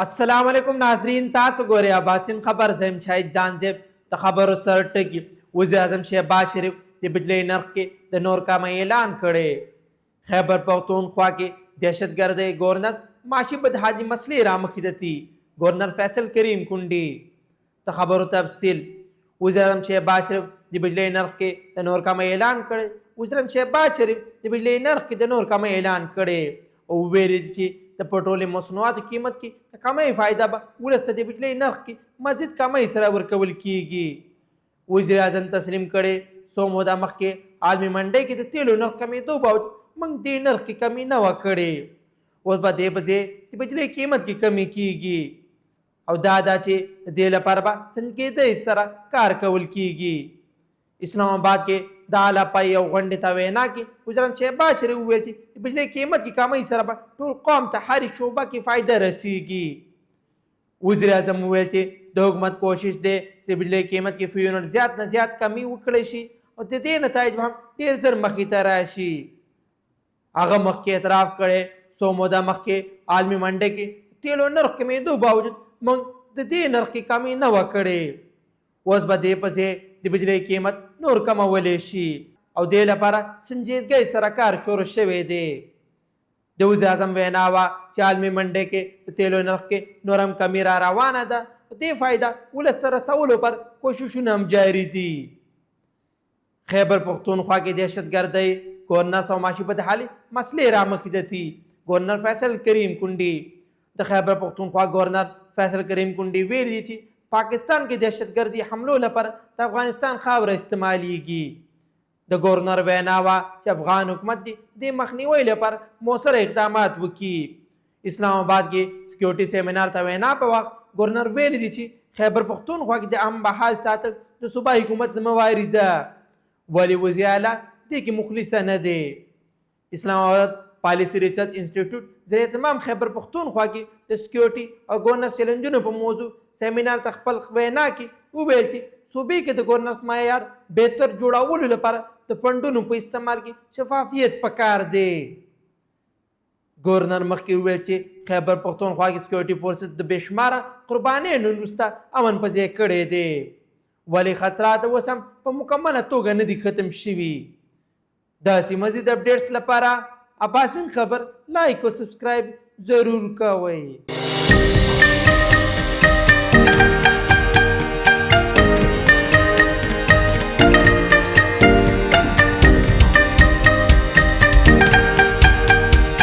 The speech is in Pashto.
السلام علیکم ناظرین، تاسو ګورئ اباسین خبر. زه یم شاهد جانزیب. د خبرو سر ټکي. وزیراعظم شهباز شریف د بجلۍ نرخ کې د نور کمۍ اعلان کړی. خیبر پښتونخوا کې دهشتګردۍ، ګورنر معاشي بدحالي مسلې رامخې ته دي، ګورنر فیصل کریم کنډي. د خبرو تفصیل. وزیراعظم شهباز شریف د بجلۍ نرخ کې د نور کمۍ اعلان کړی. وزیراعظم شهباز شریف د بجلۍ نرخ کې د نور کمۍ اعلان کړی او ویلي دي چې د پټرولیم مصنوعاتو قیمت کې د کمۍ فایده به ولس ته د بجلۍ نرخ کې مزید کمۍ سره ورکول کیږي. وزیراعظم تسلیم کړی، څو موده مخکې عالمي منډۍ کې د تیلو نرخ کمېدو باوجود موږ دې نرخ کې کمي نه وه کړې. اوس به دې په ځای د بجلۍ قیمت کې کمي کیږي او دا ده چې د دې لپاره به سنجیدګۍ سره کار کول کیږي. اسلام اباد کې د اعلی پای یو غونډې ته وینا کې وزیراعظم شهباز شریف وویل چې د بجلۍ قیمت کې کمۍ سره به ټول قوم ته هرې شعبه کې فایده رسیږي. وزیراعظم وویل چې د حکومت کوشش دی د بجلۍ قیمت کې فی یونټ زیات نه زیات کمی وکړی شي او د دې نتایج به هم ډیر زر مخې ته راشي. هغه مخکې اعتراف کړی، څو موده مخکې عالمي منډۍ کې د تیلو نرخ کمېدو باوجود موږ د دې نرخ کې کمي نه وه کړې. اوس به دې په ځای د بجلۍ قیمت نور کمولی شي او دې لپاره سنجیدګۍ سره کار شروع شوی دی. د وزیراعظم وینا وه چې عالمي منډۍ کې د تیلو نرخ کې نور هم کمي را روانه ده او دې فایده ولس ته رسولو پر کوششونه هم جاري دي. خیبر پښتونخوا کې دهشتګردۍ، ګورنرس او معاشي بدحالي مسلې رامخې ته دي، ګورنر فیصل کریم کنډي. د خیبر پښتونخوا ګورنر فیصل کریم کنډي ویلي دي چې پاکستان کې دهشتګردي حملو لپاره د افغانستان خاوره استعمالیږي. د ګورنر وینا وه چې افغان حکومت دې د دې مخنیوي لپاره موثر اقدامات وکړي. اسلام اباد کې سکیورټي سیمینار ته وینا په وخت ګورنر ویلي دي چې خیبر پښتونخوا کې د امن بحال ساتل د صوبایي حکومت ذمه واري ده، ولې وزیر اعلی دې کې مخلصه نه دی. اسلام اباد پالیسي ریسرچ انسټیټیوټ زیر اهتمام خیبر پښتونخوا کې د سکیورټي او ګورنرس چیلنجونو په موضوع سیمینار ته خپل وینا کې وویل چې صوبې کې د ګورنرس معیار بهتر جوړولو لپاره د فنډونو په استعمال کې شفافیت پکار دی. ګورنر مخکې وویل چې خیبر پښتونخوا کې سکیورټي فورسز د بې شماره قربانیو نه وروسته امن په ځای کړی دی، ولې خطرات اوس هم په مکمله توګه نه دي ختم شوي. داسې مزید اپډیټس لپاره اباسین خبر لایک او سبسکرایب ضرور کوئ.